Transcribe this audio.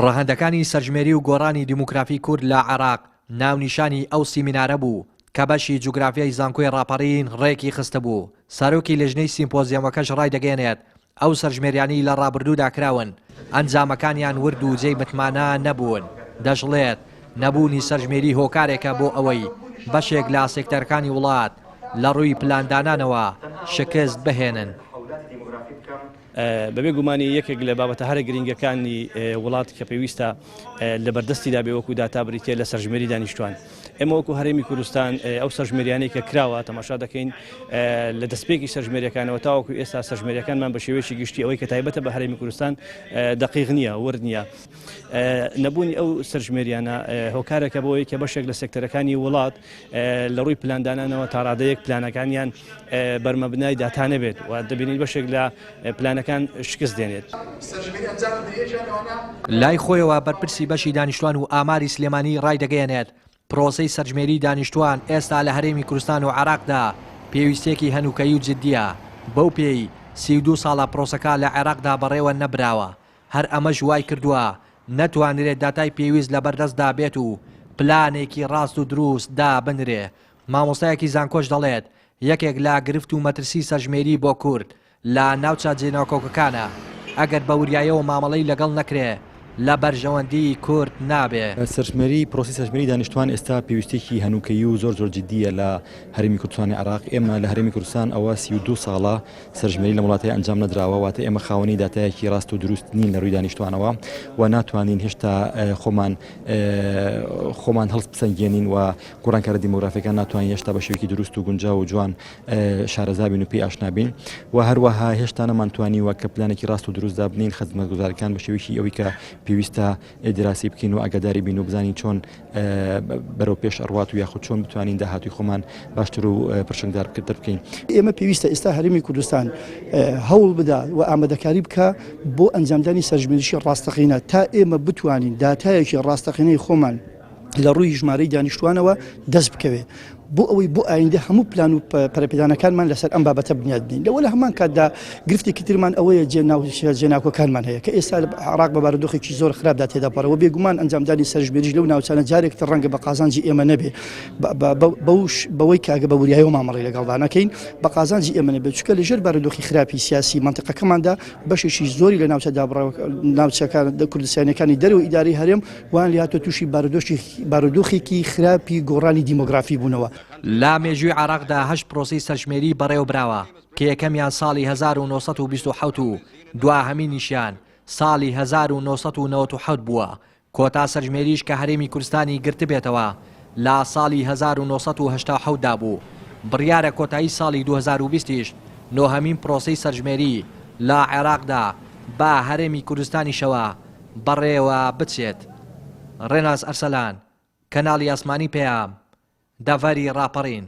ڕەهەندەکانی سەرژمێری و گۆڕانی دیموگرافی کورد لە عێراق ناونیشانی ئەو سیمینارە بوو کە بەشی جوگرافیای زانکۆی ڕاپەڕین ڕێکی خستبوو، سەرۆکی لیژنەی سیمپۆزیەمەکەش ڕایدەگەیەنێت، ئەو سەرژمێریانەی لە ڕابردوودا کراون، ئەنجامەکانیان ورد و جێی متمانە نەبوون، دەشڵێت، نەبوونی سەرژمێری هۆکارێکە بۆ ئەوەی بەشێک لە سێکتەرەکانی وڵات لە ڕووی پلاندانانەوە شکست بهێنن. بەبێ گومانی یەکێک لە بابەتە هەرە گرنگەکانی وڵات کە پێویستە لە بەردەستیدا بێ وەکو داتا بریتیە لە سەرژمێری دانیشتوان. ئێمە وەکو هەرێمی کوردستان ئەو سەرژمێریانەی کە کراوە تەماشا دەکەین لە دەستپێکی سەرژمێریەکانەوە تاوەکو ئێستا سەرژمێریەکانمان بە شێوەیەکی گشتی ئەوەی کە تایبەتە بە هەرێمی کوردستان دەقیق نییە ورد نییە. نەبوونی ئەو سەرژمێریانە هۆکارێکە بۆ ئەوەی کە بەشێک لە سێکتەرەکانی وڵات لە ڕووی پلاندانانەوە تاڕادەیەک پلانەکانیان بەرمەبنای داتا نەبێت و دەبینین بەشێک لە پلانەکان شکست دێنێت. لای خۆیەوە بەرپرسی بەشی دانیشتوان و ئاماری سلێمانی ڕایدەگەیەنێت، پرۆسەی سەرژمێری دانیشتوان ئێستا لە هەرێمی کوردستان و عێراقدا پێویستییەکی هەنووکەیی و جددییە، بەو پێی 32 ساڵە پرۆسەکە لە عێراقدا بەڕێوە نەبراوە، هەر ئەمەش وایکردووە نەتوانرێت داتای پێویست لەبەردەستدا بێت و پلانێکی ڕاست و دروست دابنرێ. مامۆستایەکی زانکۆش دەڵێت، یەکێک لە گرفت و مەترسی سەرژمێری بۆ کورد لە ناوچە جێناکۆکەکانە، ئەگەر بە وریایەوە مامەڵەی لەگەڵ نەکرێ لە بەرژەوەندیی کورد نابێ. سەرژمێری، پرۆسەی سەرژمێری دانیشتوان ئێستا پێویستیەکی هەنووکەیی و زۆر زۆر جدییە لە هەرێمی کوردستانی عێراق، ئێمە لە هەرێمی کوردستان ئەوە 32 ساڵە سەرژمێری لەم وڵاتەی ئەنجام نەدراوە، واتە ئێمە خاوەنی داتایەکی ڕاست و دروست نین لە ڕووی دانیشتوانەوە و ناتوانین هێشتا خۆمان خۆمان هەڵبسەنگێنین و گۆڕانکارە دیمۆگرافیەکان ناتوانین هێشتا بە شێوەیەکی دروست و گونجاو و جوان شارەزا بین و پێی ئاشنا بین و هەروەها هێشتا نەمانتوانیوە کە پلانێکی ڕاست و دروست دابنین خزمەتگوزارەکان بە شێوەیەکی ئەوەی کە پێویستە دراسی بکەین و ئاگاداری بین و بزانین چۆن بەرەو پێش ئەڕوات و یاخود چۆن بتوانین داهاتوی خۆمان باشتر و پرشنگدار بکردتر بکەین. ئێمە پێویستە ئێستا هەرێمی کوردستان هەوڵ بدا و ئامادەکاری بکا بۆ ئەنجامدانی سەرژمێریی ڕاستەقینە تا ئێمە بتوانین داتایەکی ڕاستەقینەی خۆمان لە ڕووی ژمارەی دانیشتوانەوە دەست بکەوێت بۆ ئەوەی بۆ ئایندە هەموو پلان و پەرەپێدانەکانمان لەسەر ئەم بابەتە بنیاد بنین لەوە لە هەمان کاتدا گرفتێکی ترمان ئەوەیە جێ ناوچە جێناکۆکانمان هەیە کە ئێستا لە عێراق بە بارودۆخێکی زۆر خراپدا تێدەپەڕێ و بێگومان ئەنجامدانی سەرژمێریش لەو ناوچانە جارێک تر ڕەنگە بە قازانجی ئێمە نەبێ بەوەی کە ئەگە بە وریایەوە مامەڵەی لەگەڵدا نەکەین بە قازانجی ئێمە نەبێت چونکە لەژێر بارودۆخی خراپی سیاسی مەنتیقەکەماندا بەشێکی زۆری لە ناوچە دابڕاوە ناوچەکان کوردستانیەکانی دەرەوەی ئیدارەی هەرێم وایان لێهاتووە تووشی بارودۆخێکی خراپی گۆڕانی دیمۆگرافی بوونەوە. لە مێژووی عێراقدا هەشت پرۆسەی سەرژمێری بەڕێوەبراوە کە یەکەمیان ساڵی 1927 و دواهەمینیشیان ساڵی 1997 بووە، کۆتا سەرژمێریش کە هەرێمی کوردستانی گرتبێتەوە لە ساڵی 1987 دا بوو، بڕیارە کۆتایی ساڵی 2020 یش نۆهەمین پرۆسەی سەرژمێری لە عێراقدا بە هەرێمی کوردستانیشەوە بەڕێوە بچێت. ڕێناس ئەرسەلان، کەناڵی ئاسمانی پەیام، دەڤەری ڕاپەڕین.